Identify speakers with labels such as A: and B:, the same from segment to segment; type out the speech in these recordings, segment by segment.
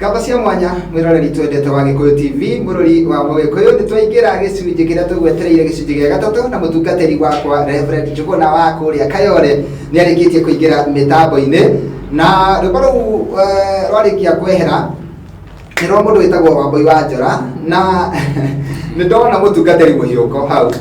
A: Ngatho cia mwanya mwiroreri twendete wa Gikuyu TV, murori wa Mugikuyu, nĩ twaingĩra gĩcunjĩ kĩrĩa tũgwetereire, gĩcunjĩ gĩa gatatũ, na mũtungatĩri wakwa Reverend Njuguna wa kũrĩa Kayole nĩ arĩkĩtie kũingĩra mĩtambo-inĩ, na rwĩmbo rũu rwarĩkia kwehera nĩ rwa mũndũ wĩtagwo Wambui wa Njora, na nĩ ndona mũtungatĩri mũhiũko hau,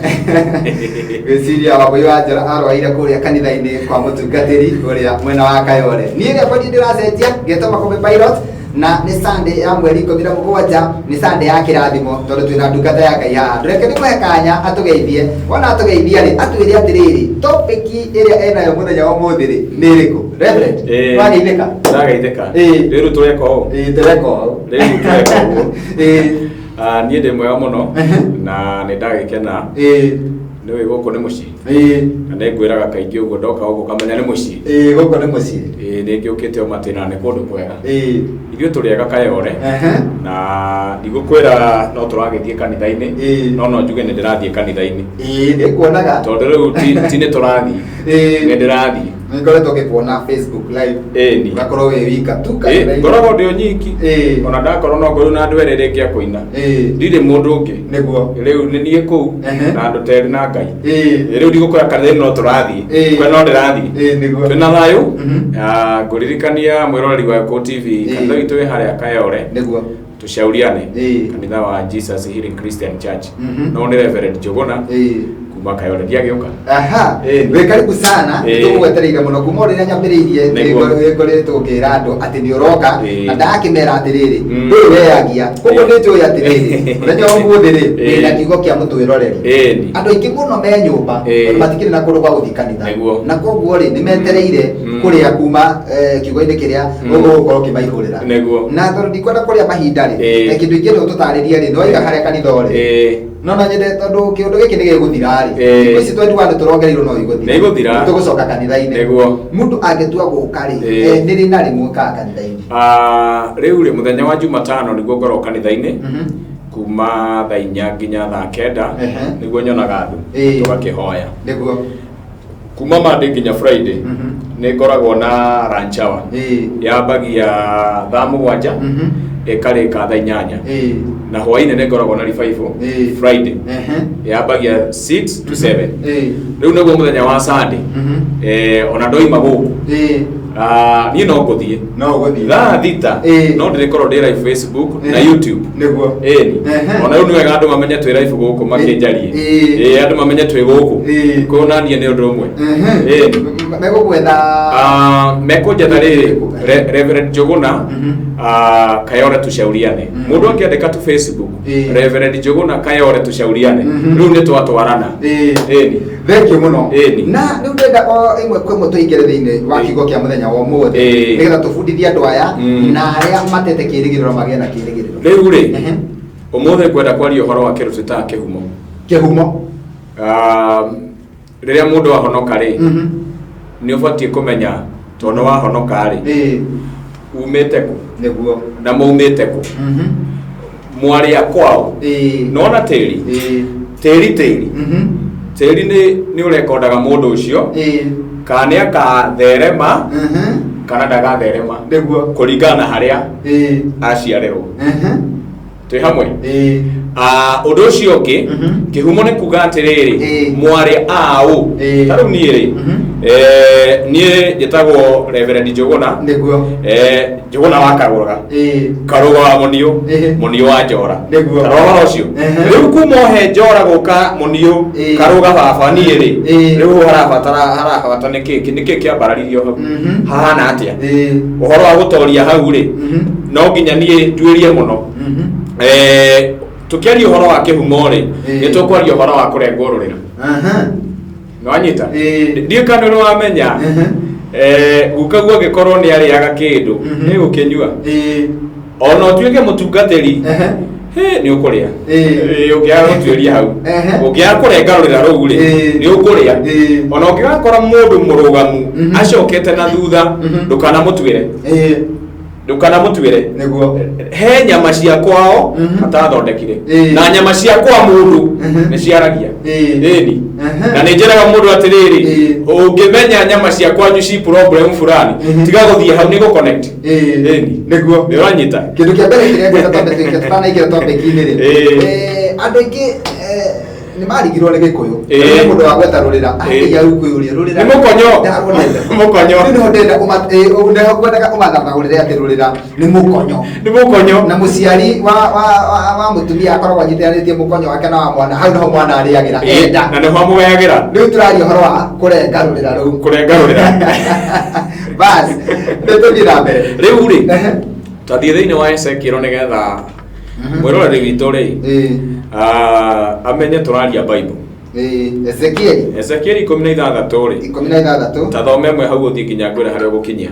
A: gwĩciria Wambui wa Njora arwaire kũrĩa kanitha-inĩ kwa mũtungatĩri ũrĩa mwena wa Kayole. Niĩ rĩakwa niĩ ndĩracenjia ngetwo Makũmbĩ Pilot, na nĩ Sunday ya mweri 17, nĩ Sunday ya kĩrathimo tondũ twĩna ndungata ya Ngai haha. Ndũreke ndĩmũhe kanya atũgeithie. Wona atũgeithia rĩ, atwĩre atĩrĩrĩ, topic ĩrĩa enayo mũthenya wa ũmũthĩ rĩ nĩ ĩrĩkũ? Reverend, wageithĩka?
B: Ndageithĩka. Rĩu tũreka ũũ.
A: Ĩĩ, tũreka ũũ.
B: Rĩu tũreka ũguo. Ah, niĩ ndĩ mwega mũno na nĩ ndagĩkena. Nĩ wĩ gũkũ nĩ mũciĩ. Na nĩ ngwĩraga kaingĩ ũguo, ndoka gũkũ kamenya nĩ mũciĩ.
A: Ĩĩ, gũkũ nĩ mũciĩ.
B: Ĩĩ, nĩ ngĩũkĩte o matĩna, nĩ kũndũ kwega. Ithuĩ tũrĩ ega Kayore. Na ndigũkwĩra no tũragĩthiĩ kanitha-inĩ, no no njuge nĩ ndĩrathiĩ kanitha-inĩ.
A: Ĩĩ, nĩ kuonaga.
B: Tondũ rĩu ti nĩ tũrathiĩ. Nĩ ndĩrathiĩ.
A: Nĩ ngoretwo ngĩkuona Facebook Live.
B: Ĩni.
A: Ũgakorwo wĩ wika tu kanitha-inĩ.
B: Ngoragwo ndĩ o nyiki. Ona ndakorwo no ngorwo na andũ erĩ rĩngĩ a kũina. Ndirĩ mũndũ ũngĩ. Rĩu nĩ niĩ kũu na andũ terĩ na Ngai. Rĩu ndigũkwĩra kanitha-inĩ no tũrathiĩ. Kwe no ndĩrathiĩ. Twĩna thayũ. Ah, ngũririkania mwĩroreri wa Gĩkũyũ TV, kanitha witũ wĩ harĩa Kayore. Tushauriane. Kanitha wa Jesus Healing Christian Church. No nĩ Reverend Njuguna kuma Kayore, ndiagĩũka.
A: Aha, wĩ karibu sana. Tũgwetereire mũno kuma rĩrĩa nyambĩrĩirie. Ngoretwo ngĩra andũ atĩ nĩ ũroka, na ndakĩmera atĩrĩrĩ, ndũrĩ weyagia, koguo nĩ njũĩ atĩrĩrĩ, mũthenya wa ũmũthĩ rĩ, wĩna kiugo kĩa mũtwĩroreri. Andũ aingĩ mũno me nyũmba tondũ matikĩrĩ na kũndũ gwa gũthiĩ kanitha, na koguo rĩ, nĩ metereire kũrĩa kuma kiugo-inĩ kĩrĩa ũgũkorwo ũkĩmaihũrĩra. Na tondũ ndikwenda kũrĩa mahinda rĩ, kĩndũ ingĩenda ũtũtarĩrie rĩ, nĩwaiga harĩa kanitha ũrĩ, no nyende tondũ kĩũndũ gĩkĩ nĩ gĩgũthira rĩ. Thikũ ici 21 tũrongereirwo no igũthira.
B: Nĩ igũthira.
A: Tũgũcoka kanitha-inĩ. Mũndũ angĩtua gũka rĩ, nĩ rĩ na rĩ mwĩkaga kanitha-inĩ?
B: Ah, rĩu rĩ, mũthenya wa Jumatano nĩguo ngorwo kanitha-inĩ kuma thaa 4 nginya thaa 9. Nĩguo nyonaga andũ, tũgakĩhoya. Kuma Monday nginya Friday nĩ ngoragwo na lunch hour. Yambagia thaa 7, ĩkarĩka thaa 8. Na hwainĩ nĩ ngoragwo na revival. Friday yambagia 6 to 7. Rĩu nĩguo mũthenya wa Sunday, ona ndoima gũkũ, ah, niĩ no ngũthiĩ
A: No ũgũthiĩ.
B: thaa 6. No ndĩrĩkorwo ndĩ live Facebook na YouTube. Ĩni. Ona rĩu nĩ wega andũ mamenye twĩ live gũkũ, makĩnjarie. Ĩĩ, andũ mamenye twĩ gũkũ. Kũu na niĩ nĩ ũndũ ũmwe. Ĩni.
A: Megũgwetha?
B: Ah, mekũnjetha rĩrĩ, Reverend Njuguna, ah, Kayore Tushauriane. Mũndũ angĩandĩka tu Facebook, Reverend Njuguna Kayore Tushauriane, rĩu nĩ twatwarana. Ĩni.
A: Thank you mũno.
B: Ĩni.
A: Na rĩu ndenda o ĩmwe kwa ĩmwe tũingĩre thĩinĩ wa kiugo kĩa mũthenya wa ũmũthĩ, nĩgetha tũbundithie andũ aya na arĩa matete kĩĩrĩgĩrĩro magĩe na kĩĩrĩgĩrĩro.
B: Rĩu rĩ, ũmũthĩ ngwenda kwaria ũhoro wa kĩndũ twĩtaga kĩhumo.
A: Kĩhumo.
B: Ah, rĩrĩa mũndũ ahonoka rĩ, nĩ ũbatiĩ kũmenya tondũ nĩ wahonoka rĩ, umĩte kũ, na maumĩte kũ, mwarĩ a kwao. Nona tĩri, tĩri tĩri tĩri nĩ ũrekondaga mũndũ ũcio kana nĩ akatherema kana ndagatherema, kũringana na harĩa aciarĩrwo. Twĩ hamwe? Ah, ũndũ ũcio ũngĩ, kĩhumo nĩ kuga atĩrĩrĩ, mwarĩ aũ. Ta rĩu niĩ rĩ, niĩ njĩtagwo Reverend Njuguna. Njuguna wa Karũga, Karũga wa Mũniũ, Mũniũ wa Njora. Tarora ũcio. Rĩu kuma ohe Njora gũka Mũniũ, Karũga baba niĩ rĩ, rĩu harabatara harabata nĩkĩ nĩkĩ kĩambararirio hau, hahana atĩa? Ũhoro wa gũtoria hau rĩ, no nginya niĩ nduĩrie mũno. Tũkĩaria ũhoro wa kĩhumo rĩ, nĩ tũkwaria ũhoro wa kũrengwo rũrĩra. Nĩwanyita? Ndiũĩ kana nĩ wamenya, gukaguo angĩkorwo nĩ arĩaga kĩndũ, nĩ gũkĩnyua, ona ũtuĩke mũtungatĩri, hĩ, nĩ ũkũrĩa. Ũngĩaga gũtuĩria hau, ũngĩaga kũrenga rũrĩra rũu rĩ, nĩ ũkũrĩa. Ona ũngĩgakora mũndũ mũrũgamu acokete na thutha, ndũkanamũtuĩre. Ndũkanamũtuĩre.
A: Nĩguo.
B: He nyama cia kwao atathondekire. Na nyama cia kwa mũndũ nĩ ciaragia. Ĩni. Na nĩ njĩraga mũndũ atĩrĩrĩ, ũngĩmenya nyama cia kwanyu ci problem fulani, tiga gũthiĩ hau, nĩ gũ-connect. Ĩni.
A: Nĩguo.
B: Nĩ ũranyita?
A: Kĩndũ kĩa mbere kĩrĩa ngwenda twambe twĩke tutanaingĩra topic-inĩ rĩ, andũ aingĩ nĩ marigirwo nĩ Gĩkũyũ. Nĩ mũndũ wa gwetha rũrĩra, akĩgia rĩu kwĩyũria rũrĩra.
B: Nĩ mũkonyo.
A: Ndaruonete.
B: Mũkonyo.
A: Rĩu nĩho ndĩrenda nĩho ngwendaga ũmathathaũrĩre atĩ rũrĩra nĩ mũkonyo.
B: Nĩ mũkonyo.
A: Na mũciari wa mũtumia akoragwo anyitithanĩtie mũkonyo wake na wa mwana, hau nĩho mwana arĩagĩra. Enda.
B: Na nĩho amũgayagĩra.
A: Rĩu tũraria ũhoro wa kũrenga rũrĩra rũu.
B: Kũrenga rũrĩra.
A: Bas, nĩ tũthiĩ na mbere.
B: Rĩu rĩ, twathiĩ thĩinĩ wa Ezekiel nĩgetha mwĩroreri witũ rĩ, amenye tũraria Bible.
A: Ezekiel.
B: Ezekiel 16 rĩ.
A: 16.
B: Ta thome ĩmwe hau ũthiĩ nginya ngwĩre harĩa ũgũkinyia.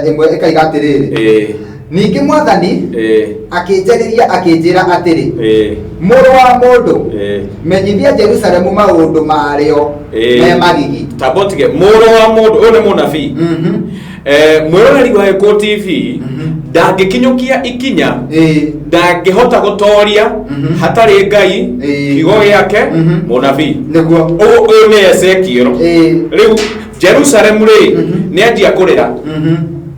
A: Ĩmwe ĩkaiga atĩrĩrĩ. Ningĩ Mwathani akĩnjarĩria akĩnjĩra atĩrĩ, mũrũ wa mũndũ, menyithia Jerusalemu maũndũ marĩo me magigi.
B: Tamba ũtige, mũrũ wa mũndũ, ũyũ nĩ mũnabii. Mwĩroreri wa Gĩkũyũ TV ndangĩkinyũkia ikinya, ndangĩhota gũtoria hatarĩ Ngai, kiugo gĩake, mũnabii.
A: Nĩguo.
B: Ũyũ nĩ Ezekiel. Rĩu Jerusalemu rĩ, nĩ anjia kũrĩra.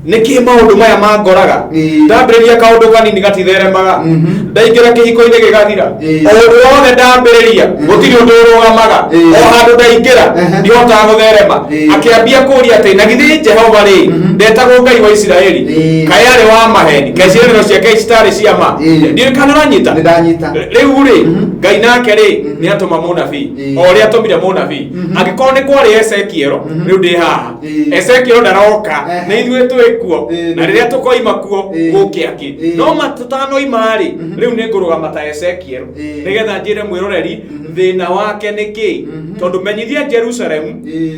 B: Nĩkĩ maũndũ maya mangoraga? Ndambĩrĩria kaũndũ kanini gatitheremaga, ndaingĩra kĩhiko-inĩ gĩgathira, o ũndũ wothe ndambĩrĩria gũtirĩ ũndũ ũrũgamaga, o handũ ndaingĩra ndihotaga gũtherema. Akĩambia kũũria atĩ na githĩ Jehova rĩ, ndetagwo Ngai wa Isiraeli? Kaĩ arĩ wa maheni? Kaĩ ciĩranĩro ciake citarĩ cia ma? Ndiũĩ kana ũranyita.
A: Nĩndanyita.
B: Rĩu rĩ, Ngai nake rĩ, nĩ atũma mũnabii, o ũrĩa atũmire mũnabii. Angĩkorwo nĩ kwarĩ Ezekiel, rĩu ndĩ haha. Ezekiel ndaroka, nĩ ithuĩ twĩ kuo, na rĩrĩa tũkoima kuo gũke angĩ. No ma tũtanoima rĩ, rĩu nĩ ngũrũgama ta Ezekiel nĩgetha njĩre mwĩroreri thĩna wake nĩ kĩ, tondũ menyithia Jerusalem,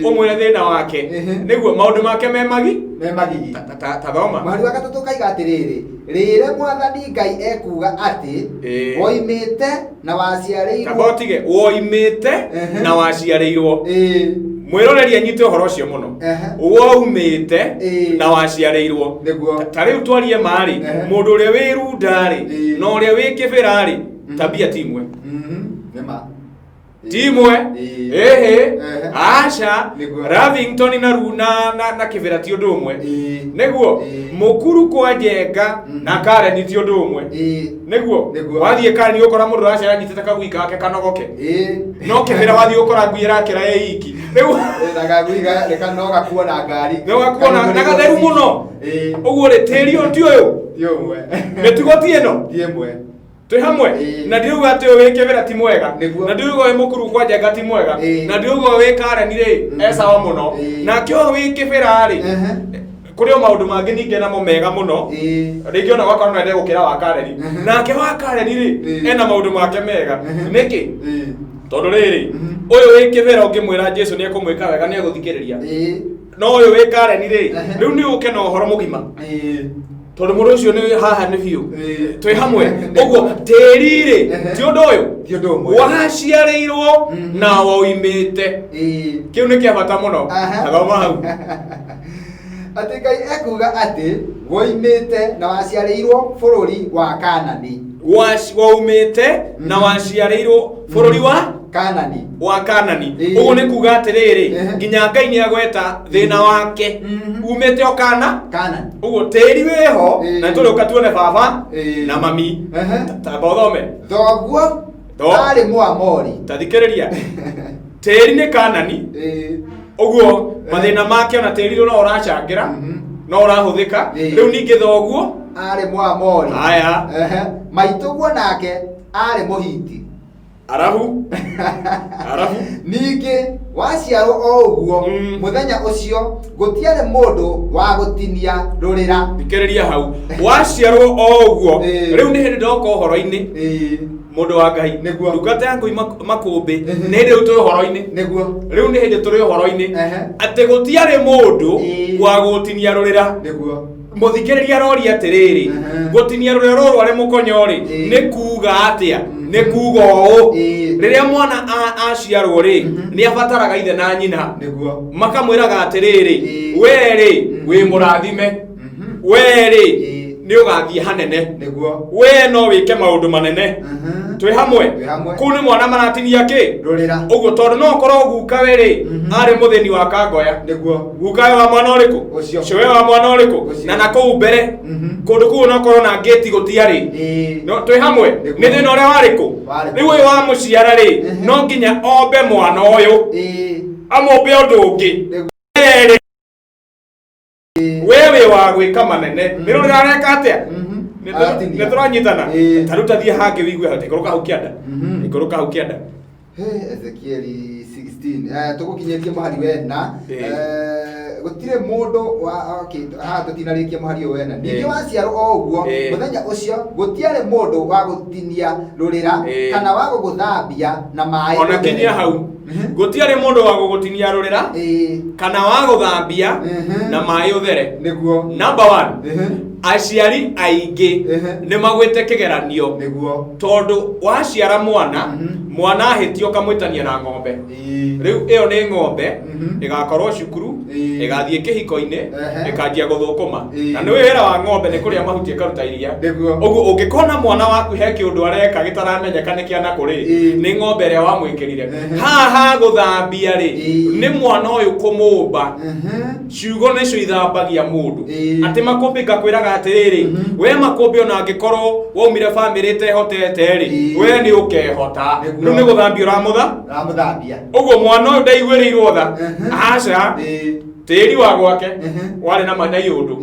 B: ũmwĩre thĩna wake nĩguo maũndũ make me magi
A: Me magigi.
B: Ta thoma.
A: Mũhari wa gatatũ kaiga atĩrĩrĩ, rĩre Mwathani Ngai ekuga atĩ, woimĩte na waciarĩirwo.
B: Tamba ũtige, woimĩte na waciarĩirwo. Mwĩroreri anyite ũhoro ũcio mũno. Woumĩte na waciarĩirwo.
A: Nĩguo.
B: Ta rĩu twarie ma rĩ, mũndũ ũrĩa wĩ Runda rĩ, na ũrĩa wĩ Kĩbĩra rĩ, tabia ti imwe.
A: Nĩ ma.
B: Ti imwe. Ĩhĩ. Aca. Lavington na Ru na Kĩbĩra ti ũndũ ũmwe. Nĩguo. Mũkuru kwa Njenga na Karen ti ũndũ ũmwe. Nĩguo. Wathiĩ Karen ũkora mũndũ ũracera anyitĩte kagui gake kanogoke. No Kĩbĩra wathiĩ ũkora ngui ĩrakĩra ĩ iki. Rĩu
A: Na kagui no gakuo na ngari.
B: No gakuo na gatheru mũno. Ũguo rĩ, tĩri ũyũ ti ũyũ.
A: Ti ũmwe.
B: Mĩtugo ti ĩno.
A: Ti ĩmwe.
B: Twĩ hamwe. Na ndiuga atĩ ũyũ wĩ Kĩbĩra ti mwega, na ndiuga ũyũ mũkuru kwa Njenga ti mwega, na ndiuga ũyũ wĩ Karen rĩ e sawa mũno, nake ũyũ wĩ Kĩbĩra rĩ, kũrĩ o maũndũ mangĩ ningĩ namo mega mũno, rĩngĩ ona gwakorwo no ende gũkĩra wa Karen, nake wa Karen rĩ ena maũndũ make mega. Nĩkĩ? Tondũ rĩrĩ, ũyũ wĩ Kĩbĩra ũngĩmwĩra Jesu nĩ ekũmwĩka wega nĩ egũthikĩrĩria, no ũyũ wĩ Karen rĩ, rĩu nĩ ũke na ũhoro mũgima, tondũ mũndũ ũcio nĩ haha nĩ biũ. Twĩ hamwe. Ũguo tĩri rĩ ti ũndũ ũyũ,
A: Ti ũndũ ũmwe.
B: Waciarĩirwo na woimĩte. Kĩu nĩ kĩa bata mũno. Thoma hau.
A: Atĩ Ngai ekuga atĩ woimĩte na waciarĩirwo bũrũri wa Kanani.
B: Waumĩte na waciarĩirwo bũrũri wa
A: Kanani.
B: Wa Kanani. Ũguo nĩ kuga atĩrĩrĩ, nginya Ngai nĩ agweta thĩna wake, umĩte o Kana.
A: Kanani.
B: Ũguo tĩri wĩho, na tũrĩũka tuone baba na mami. Tamba ũthome.
A: Thoguo arĩ Mũamori.
B: Ta thikĩrĩria, tĩri nĩ Kanani. Ũguo mathĩna make ona tĩri no ũracangĩra, no ũrahũthĩka. Rĩu ningĩ thoguo
A: arĩ Mũamori.
B: Haya.
A: Maitũguo nake arĩ Mũhiti.
B: Arabu. Arabu.
A: Ningĩ waciarwo o ũguo, mũthenya ũcio gũtiarĩ mũndũ wa gũtinia rũrĩra.
B: Thikĩrĩria hau. Waciarwo o ũguo. Rĩu nĩ hĩndĩ ndoka ũhoro-inĩ. Mũndũ wa Ngai.
A: Nĩguo.
B: Ndungata ya Ngai makũmbĩ. Nĩ hĩndĩ rĩu twĩ ũhoro-inĩ.
A: Nĩguo.
B: Rĩu nĩ hĩndĩ tũrĩ ũhoro-inĩ. Atĩ gũtiarĩ mũndũ wa gũtinia rũrĩra.
A: Nĩguo.
B: Mũthikĩrĩria aroria atĩrĩrĩ, gũtinia rũrĩra rũrũ arĩ mũkonyo rĩ, nĩ kuga atĩa? Nĩ kuga ũũ, rĩrĩa mwana aciarwo rĩ, nĩ abataraga ithe na nyina.
A: Nĩguo.
B: Makamwĩraga atĩrĩrĩ, we rĩ wĩ mũrathime, we rĩ Nĩ ũgathiĩ hanene.
A: Nĩguo.
B: We no wĩke maũndũ manene. Twĩ hamwe?
A: Twĩ hamwe.
B: Kũu nĩ mwana maratinia kĩ?
A: Rũrĩra.
B: Ũguo tondũ no ũkorwo guka we rĩ, arĩ mũthĩni wa kangoya.
A: Nĩguo.
B: Guka we wa mwana ũrĩkũ?
A: Ũcio.
B: Cũwe wa mwana ũrĩkũ?
A: Ũcio.
B: Na nakũu mbere, kũndũ kũu onokorwo na ngĩti gũtiarĩ. No twĩ hamwe?
A: Nĩguo.
B: Nĩ thĩna ũrĩa warĩ kũ?
A: Warĩ kũ.
B: Rĩu ũyũ wa mũciara rĩ, no nginya ombe mwana ũyũ, amũmbe ũndũ ũngĩ.
A: Nĩguo.
B: Erĩ, we wĩ wa gwĩka manene, nĩ rũrĩra areka atĩa?
A: Aratinia.
B: Nĩ tũranyitana? Ta rĩu tathiĩ hangĩ wĩigue hau, ikũrũka hau kĩanda. Ikũrũka hau kĩanda.
A: He, Ezekieli 16, tũgũkinyĩtie mũhari wena. Gũtirĩ mũndũ wa, okay, haha tũtinarĩkia mũhari ũyũ wena. Ningĩ waciarwo o ũguo, mũthenya ũcio gũtiarĩ mũndũ wa gũtinia rũrĩra kana wa gũgũthambia na maĩ
B: Ona
A: ũthere.
B: kinyia hau. Gũtiarĩ mũndũ wa gũgũtinia rũrĩra kana wa gũthambia na maĩ ũthere.
A: Nĩguo.
B: Number one, aciari aingĩ nĩ magwĩte kĩgeranio.
A: Nĩguo.
B: Tondũ waciara mwana, mwana ahĩtia ũkamwĩtania na ng'ombe. Rĩu ĩyo nĩ ng'ombe ĩgakorwo cukuru, ĩgathiĩ kĩhiko-inĩ, ĩkanjia gũthũkũma. Na nĩ wĩra wa ng'ombe nĩ kũrĩa mahuti ĩkaruta iria.
A: Nĩguo.
B: Ũguo ũngĩkona mwana waku he kĩũndũ areka gĩtaramenyeka nĩ kĩana kũrĩ, nĩ ng'ombe ĩrĩa wamwĩkĩrire. Haha gũthambia rĩ, nĩ mwana ũyũ kũmũmba. Ciugo nĩcio ithambagia mũndũ. Atĩ makũmbĩ ngakwĩraga atĩrĩrĩ, we makũmbĩ ona angĩkorwo waumire bamĩrĩ ĩtehotete rĩ, we nĩ ũkehota.
A: Nĩguo.
B: Rĩu nĩ gũthambia ũramũtha?
A: Ũramũthambia.
B: Ũguo mwana ũyũ ndaiguĩrĩirwo tha. Aca. Tĩri wa gwake warĩ na na iũndũ.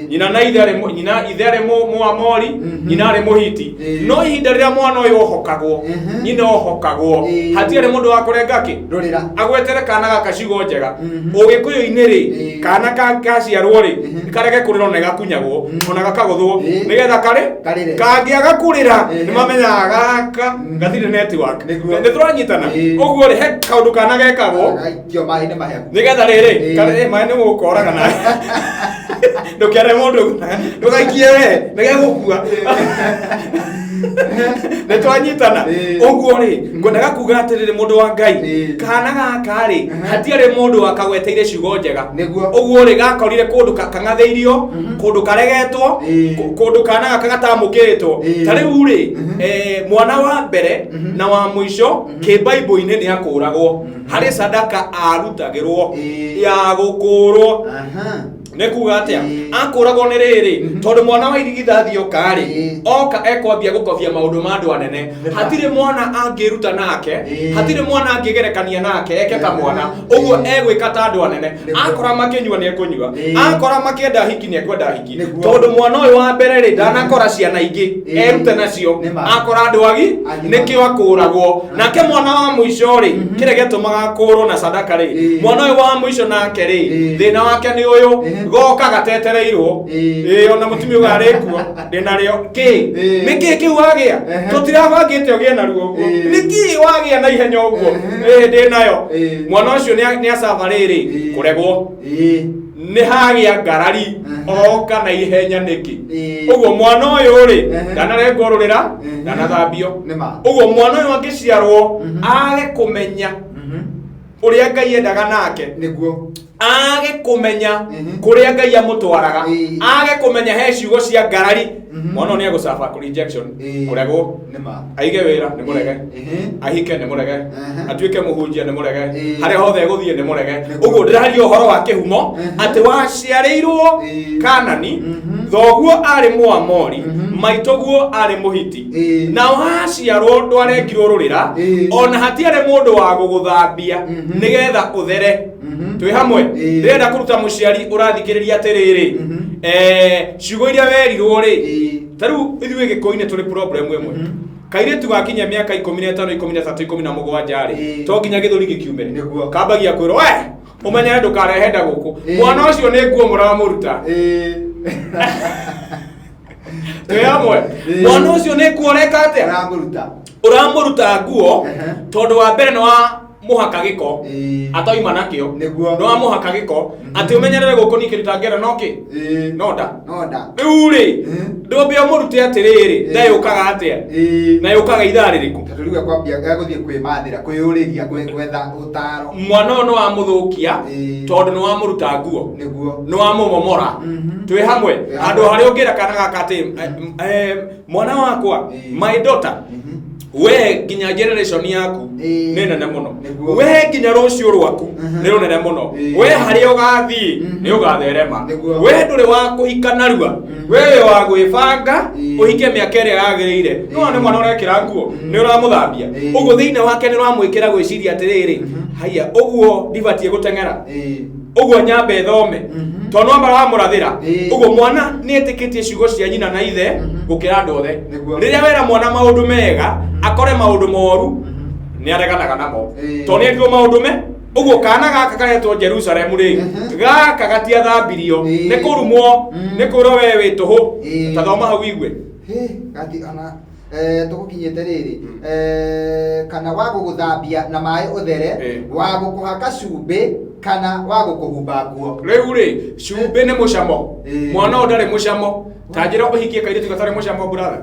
B: Nyina na ithe arĩ nyina ithe arĩ Mũamori, nyina arĩ Mũhiti. No ihinda rĩrĩa mwana ũyũ ohokagwo, nyina ohokagwo, hatiarĩ mũndũ wa kũrenga kĩ?
A: Rũrĩra.
B: Agwetere kana gaka ciugo njega. Ũgĩkũyũ-inĩ rĩ, kana gaciarwo rĩ, karege kũrĩra ona gakunyagwo, ona gakagũthwo, nĩgetha karĩ?
A: Karĩre.
B: Kangĩaga kũrĩra, nĩ mamenyaga gaka gatirĩ network.
A: Nĩguo.
B: Nĩ tũranyitana? Ũguo rĩ, he kaũndũ kana gekagwo,
A: Gagaikio maĩ-inĩ mahehu.
B: Nĩgetha rĩrĩ, karĩ maĩ nĩ gũkoraga na ndũkere mũndũ, ndũgaikie we, nĩgegũkua. Nĩ twanyitana? Ũguo rĩ, ngwendaga kuga atĩrĩrĩ, mũndũ wa Ngai, kana gaka rĩ, hatiarĩ mũndũ wakagweteire ciugo njega.
A: Nĩguo.
B: Ũguo rĩ, gakorire kũndũ kang'athĩirio, kũndũ karegetwo, kũndũ kana gaka gatamũkĩrĩtwo. Ta rĩu rĩ, mwana wa mbere na wa mũico kĩbaibũ-inĩ nĩ akũragwo. Harĩ sadaka arutagĩrwo ya gũkũrwo. Nĩ kuga atĩa? Akũragwo nĩ rĩrĩ, tondũ mwana wa irigithathi oka rĩ, oka ekwambia gũkobia maũndũ ma andũ anene. Hatirĩ mwana angĩruta nake, hatirĩ mwana angĩgerekania nake eke ta mwana. Ũguo egwĩka ta andũ anene. Akora makĩnyua nĩ ekũnyua, akora makĩenda hiki nĩ ekwenda hiki. Tondũ mwana ũyũ wa mbere rĩ, ndanakora ciana ingĩ erute nacio, akora andũ agi, nĩkĩo akũragwo. Nake mwana wa mũico rĩ, kĩrĩa gĩatũmaga akũrwo na sadaka rĩ, mwana ũyũ wa mũico nake rĩ, thĩna wake nĩ ũyũ, goka gatetereirwo. Ona mũtumia ũyũ arĩ kuo, ndĩnarĩo kĩ? Nĩ kĩ kĩu wagĩa? Tũtirabangĩte ũgĩe naruo ũguo. Nĩ kĩ wagĩa na ihenya ũguo? Ndĩnayo. Mwana ũcio nĩ acaba rĩrĩ, kũregwo. Nĩ hagĩa ngarari, oka na ihenya nĩkĩ? Ũguo mwana ũyũ rĩ, ndanarengwo rũrĩra, ndanathambio. Ũguo mwana ũyũ angĩciarwo, age kũmenya ũrĩa Ngai endaga nake.
A: Nĩguo.
B: Age kũmenya kũrĩa Ngai amũtwaraga. Age kũmenya he ciugo cia ngarari. Mwana ũyũ nĩ egũcafa rejection, kũregwo. Aige wĩra nĩ mũrege, ahike nĩ mũrege, atuĩke mũhunjia nĩ mũrege, harĩa hothe egũthiĩ nĩ mũrege. Ũguo ndĩraria ũhoro wa kĩhumo, atĩ waciarĩirwo Kanani, thoguo arĩ Mũamori, maitũguo arĩ Mũhiti, na waciarwo ndwarengirwo rũrĩra, ona hatiarĩ mũndũ wa gũgũthambia nĩgetha ũthere. Twĩ hamwe? Ndĩrenda kũruta mũciari ũrathikĩrĩria atĩrĩrĩ, ciugo iria werirwo rĩ, ta rĩu ithuĩ Gĩkũyũ-inĩ tũrĩ problem ĩmwe. Kairĩtu gakinya mĩaka 15, 13, 17 rĩ, to nginya gĩthũri gĩkiumĩre.
A: Nĩguo.
B: Kambagia kwĩrwo, we ũmenyere ndũkarehe nda gũkũ. Mwana ũcio nĩ nguo mũramũruta. Twĩ hamwe? Mwana ũcio nĩ nguo ũreka atĩa?
A: Ũramũruta.
B: Ũramũruta nguo, tondũ wa mbere nĩ wa Mũhaka gĩko. Atoima nakĩo.
A: Nĩguo.
B: Nĩ wamũhaka gĩko atĩ ũmenyerere gũkũ niĩ kĩndũ tangĩenda no kĩ no nda.
A: No nda.
B: Rĩu rĩ, ndũmbe ũmũrute atĩrĩrĩ, nda yũkaga atĩa na yũkaga ithaa rĩrĩkũ?
A: Tondũ rĩu ekwambia egũthiĩ kwĩmathĩra, kwĩyũrĩria, gwetha ũtaro.
B: Mwana ũyũ nĩ wamũthũkia tondũ nĩ wamũruta nguo.
A: Nĩguo.
B: Nĩ wamũmomora. Twĩ hamwe?
A: Twĩ
B: Handũ
A: hamwe.
B: harĩa ũngĩra kana gaka atĩ mwana wakwa, my daughter, we nginya generation yaku nĩ nene mũno. We nginya rũciũ rwaku nĩ rũnene mũno. We harĩa ũgathiĩ nĩ ũgatherema.
A: Nĩguo.
B: We ndũrĩ wa kũhika narua, we wĩ wa gwĩbanga, ũhike mĩaka ĩrĩa yagĩrĩire. Nĩwona nĩ mwana ũrekĩra nguo, nĩ ũramũthambia. Ũguo thĩinĩ wake nĩ ũramwĩkĩra gwĩciria atĩrĩrĩ, haiya, ũguo ndibatiĩ gũteng'era, ũguo nyambe thome, tondũ no maramũrathĩra. Ũguo mwana nĩ etĩkĩtie ciugo cia nyina na ithe gũkĩra andũ othe. Rĩrĩa wera mwana maũndũ mega akore maũndũ moru, nĩ areganaga namo, tondũ nĩ erirwo maũndũ me ũguo. Kana gaka karetwo Jerusalemu rĩ, gaka gatiathambirio, nĩ kũrumwo, nĩ kwĩrwo we wĩ tũhũ. Ta thoma hau igue.
A: Hĩ, gati ona tũgũkinyĩte rĩrĩ, kana wa gũgũthambia na maĩ ũthere, wa gũkũhaka cumbĩ kana wa gũkũhumba nguo.
B: Rĩu rĩ, cumbĩ nĩ mũcamo. Mwana ũyũ ndarĩ mũcamo. Ta njĩra ũhikie kairĩtu gatarĩ mũcamo, brother.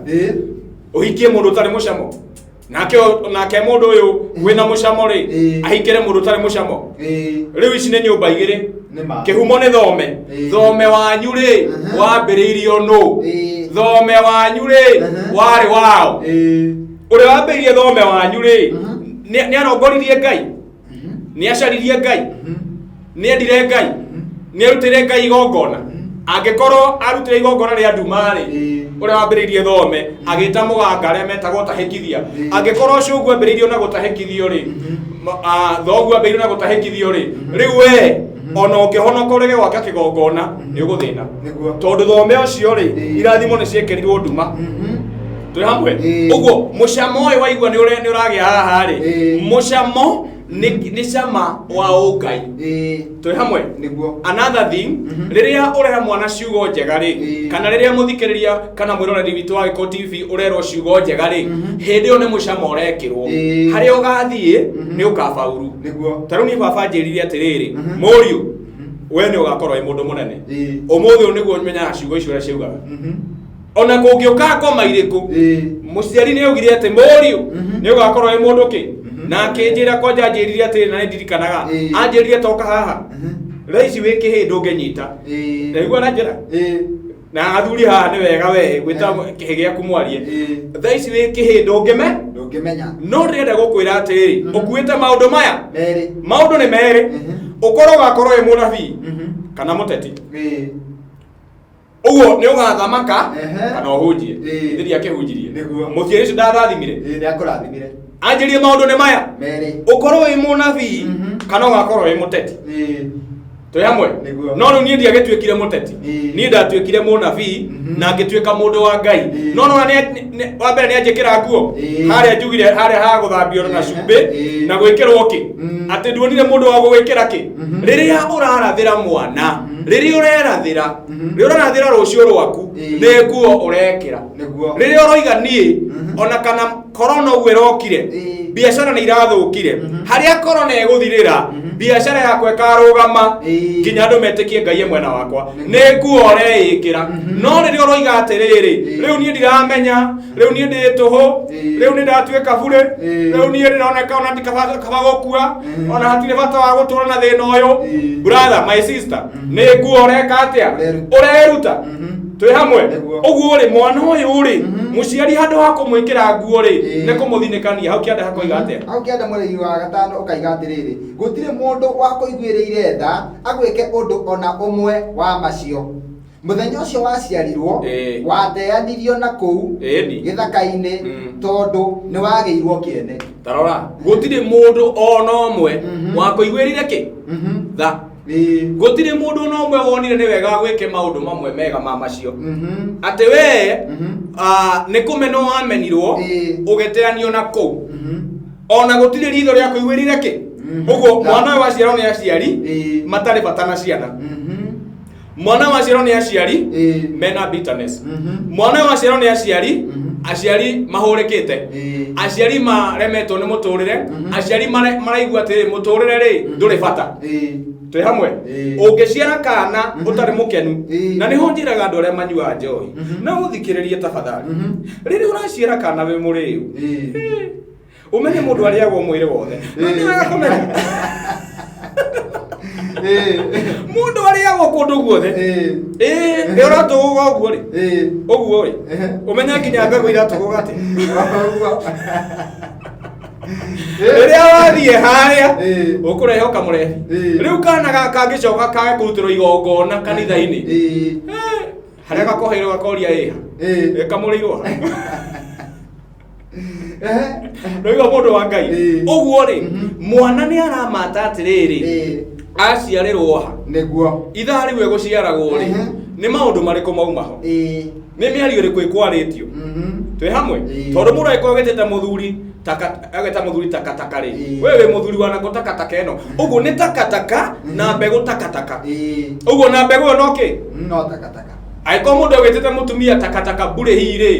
B: Ũhikie mũndũ ũtarĩ mũcamo, nake nake mũndũ ũyũ wĩna mũcamo rĩ, ahikĩre mũndũ ũtarĩ mũcamo. Rĩu ici nĩ nyũmba igĩrĩ.
A: Nĩ ma.
B: Kĩhumo nĩ thome. Thome wanyu rĩ, wambĩrĩirio nũ? Thome wanyu rĩ, warĩ wao? Ũrĩa wambĩrĩirie thome wanyu rĩ, nĩ arongoririe Ngai, nĩ acaririe Ngai, nĩ endire Ngai, nĩ arutĩire Ngai igongona? Angĩkorwo arutĩire igongona rĩa nduma rĩ, ũrĩa wambĩrĩirie thome agĩta mũganga arĩa metagwo tahĩkithia. Angĩkorwo cũguo ambĩrĩirio na gũtahĩkithio rĩ, thoguo ambĩrĩirio na gũtahĩkithio rĩ, rĩu we ona ũngĩhonoka ũrege gwaka kĩgongona nĩ ũgũthĩna. Tondũ thome ũcio rĩ, irathimo nĩ ciĩkĩrirwo nduma. Twĩ hamwe? Ũguo mũcamo ũyũ waigua nĩ nĩ ũragĩa haha rĩ, mũcamo nĩ cama wa ũngai. Twĩ hamwe?
A: Nĩguo.
B: Another thing, rĩrĩa ũreha mwana ciugo njega rĩ, kana rĩrĩa mũthikĩrĩria kana mwĩroreri witũ wa Gĩkũyũ TV ũrerwo ciugo njega rĩ, hĩndĩ ĩyo nĩ mũcamo ũrekĩrwo. Harĩa ũgathiĩ nĩ ũkabauru. Ta rĩu niĩ baba anjĩrire atĩrĩrĩ, mũriũ, we nĩ ũgakorwo wĩ mũndũ mũnene. Ũmũthĩ ũyũ nĩguo menyaga ciugo icio ũrĩa ciaugaga. Ona kũngĩũka ngoma irĩkũ, mũciari nĩ augire atĩ mũriũ, nĩ ũgakorwo wĩ mũndũ kĩ. Na akĩnjĩra kwanja, anjĩrire atĩrĩ, na nĩ ndirikanaga, anjĩrire toka haha, thaa ici wĩ kĩhĩ ndũngĩnyita. Ndaigua na njĩra na athuri haha nĩ wega we gwĩta kĩhĩ gĩaku mwarie. Thaa ici wĩ kĩhĩ ndũngĩme
A: Ndũngĩmenya.
B: No ndĩrenda gũkwĩra atĩrĩrĩ, ũkuĩte maũndũ maya
A: Merĩ.
B: Maũndũ nĩ merĩ. Ũkorwo ũgakorwo wĩ mũnabii kana mũteti. Ũguo nĩ ũgathamaka kana ũhunjie. Ithe ndiakĩhunjirie. Mũciari ũcio ndathathimire.
A: Nĩ akũrathimire.
B: Anjĩrie maũndũ nĩ maya:
A: Merĩ.
B: Ũkorwo wĩ mũnabii kana ũgakorwo wĩ mũteti. Twĩ hamwe?
A: Nĩguo.
B: No rĩu niĩ ndiagĩtuĩkire mũteti. Niĩ ndatuĩkire mũnabii na ngĩtuĩka mũndũ wa Ngai. No nona wa mbere nĩ anjĩkĩra nguo harĩa njugire harĩa ha gũthambio na cumbĩ na gwĩkĩrwo kĩ, atĩ nduonire mũndũ wa gũgwĩkĩra kĩ. Rĩrĩa ũrarathĩra mwana, rĩrĩa ũrerathĩra, rĩrĩa ũrarathĩra rũciũ rwaku, nĩ nguo ũrekĩra. Rĩrĩa ũroiga niĩ ona kana korona ũguo ĩrokire, biacara nĩ irathũkire, harĩa korona ĩgũthirĩra biacara yakwa ĩkarũgama nginya andũ metĩkie Ngai e mwena wakwa, nĩ nguo ũreĩkĩra. No rĩrĩa ũroiga atĩrĩrĩ, rĩu niĩ ndiramenya, rĩu niĩ ndĩ tũhũ, rĩu nĩ ndatuĩka burĩ, rĩu niĩ ndĩroneka ona ndikaba kaba gũkua, ona hatirĩ bata wa gũtũra na thĩna ũyũ, brother, my sister, nĩ nguo ũreka atĩa?
A: Ũreruta.
B: Ũreruta. Twĩ hamwe?
A: Nĩguo.
B: Ũguo rĩ, mwana ũyũ rĩ, mũciari handũ ha kũmwĩkĩra nguo rĩ, nĩ kũmũthinĩkania. Hau kĩanda hakoiga atĩa?
A: Hau kĩanda mũrĩi wa gatano ũkaiga atĩrĩrĩ, gũtirĩ mũndũ wakũiguĩrĩire tha agwĩke ũndũ ona ũmwe wa macio. Mũthenya ũcio waciarirwo, wateanirio na kũu gĩthaka-inĩ, tondũ nĩ wagĩirwo kĩene.
B: Tarora, gũtirĩ mũndũ ona ũmwe wakũiguĩrire kĩ tha. Gũtirĩ mũndũ ona ũmwe wonire nĩ wega gwĩke maũndũ mamwe mega ma macio, atĩ we nĩ kũmenwo wamenirwo, ũgĩteanio na kũu, ona gũtirĩ ritho rĩa kũiguĩrire kĩ. Ũguo mwana ũyũ waciarwo nĩ aciari matarĩ bata na ciana, mwana waciarwo nĩ aciari mena bitterness, mwana ũyũ waciarwo nĩ aciari Aciari mahũrĩkĩte. Aciari maremetwo nĩ mũtũrĩre. Aciari maraigua atĩrĩ, mũtũrĩre rĩ ndũrĩ bata. Twĩ hamwe? Ũngĩciara kana ũtarĩ mũkenu, na nĩho njĩraga andũ arĩa manyuaga njohi, no ũthikĩrĩrie tafadhali. Rĩrĩa ũraciara kana wĩ mũrĩu, ũmenye mũndũ arĩagwo mwĩrĩ wothe. No nĩ wega kũmenya mũndũ arĩagwo kũndũ guothe. Ĩĩ, ĩ ũratũgũga ũguo rĩ, ũguo rĩ, ũmenye nginya mbegũ iratũgũga atĩ rĩrĩa wathiĩ harĩa ũkũrehe ũkamũrehe. Rĩu kana gaka kangĩcoka kage kũrutĩrwo igongona kanitha-inĩ, harĩa gakoheirwo gakoria ĩha ĩkamũrĩirwo ha. Rĩu mũndũ wa Ngai, ũguo rĩ, mwana nĩ aramata atĩrĩrĩ, aciarĩrwo ha?
A: Nĩguo.
B: Ithaa rĩu egũciaragwo rĩ, nĩ maũndũ marĩkũ mauma ho? Nĩ mĩario ĩrĩkũ ĩkwarĩtio? Twĩ hamwe? Tondũ mũndũ angĩkorwo agĩtĩte mũthuri taka, agĩta mũthuri takataka rĩ, we wĩ mũthuri wa nako takataka ĩno ũguo nĩ takataka na mbegũ takataka. Ũguo na mbegũ ĩyo no kĩ?
A: No takataka.
B: Angĩkorwo mũndũ agĩtĩte mũtumia takataka mbũrĩ hihi rĩ,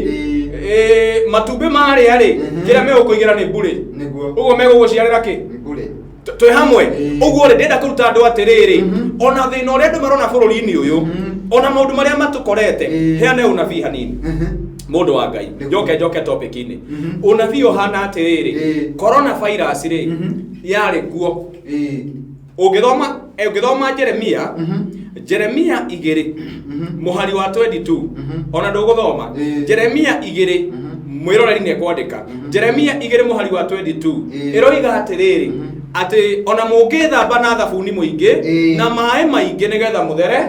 B: matumbĩ marĩa rĩ, kĩrĩa megũkũigĩra nĩ mbũrĩ.
A: Nĩguo.
B: Ũguo megũgũciarĩra kĩ?
A: Mbũrĩ.
B: Twĩ hamwe? Ũguo rĩ, ndĩrenda kũruta andũ atĩrĩrĩ, ona thĩna ũrĩa andũ marona bũrũri-inĩ ũyũ, ona maũndũ marĩa matũkorete, heane ũnabii hanini, mũndũ wa Ngai. Njoke njoke topic-inĩ. Ũnabii ũhana atĩrĩrĩ, corona virus rĩ, yarĩ kuo. Ũngĩthoma ũngĩthoma Jeremia, Jeremia 2 mũhari wa 22, ona ndũgũthoma. Jeremia 2, mwĩroreri nĩ ekwandĩka. Jeremia 2 mũhari wa 22 ĩroiga atĩrĩrĩ, atĩ ona mũngĩthamba na thabuni mũingĩ na maĩ maingĩ nĩgetha mũthere,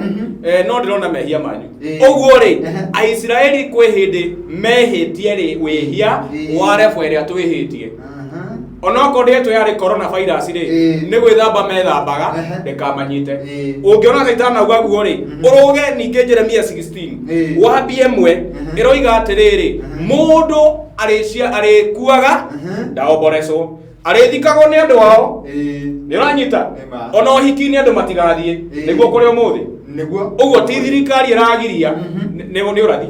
B: no ndĩrona mehia manyu. Ũguo rĩ, Aisiraeli kwĩ hĩndĩ mehĩtie rĩ, wĩhia wa rebo ĩrĩa twĩhĩtie. Onokorwo ndĩetwo yarĩ corona virus rĩ, nĩ gwĩthamba methambaga ndĩkamanyite. Ũngĩona ta itanauga guo rĩ, ũrũge ningĩ Jeremia 16 wambie ĩmwe, ĩroiga atĩrĩrĩ, mũndũ arĩcia arĩkuaga, ndaomborecwo, arĩthikagwo nĩ andũ ao. Nĩ ũranyita?
A: Nĩ ma.
B: Ona ũhiki-inĩ andũ matigathiĩ. Nĩguo kũrĩ ũmũthĩ.
A: Nĩguo.
B: Ũguo ti thirikari ĩragiria, nĩ ũrathi.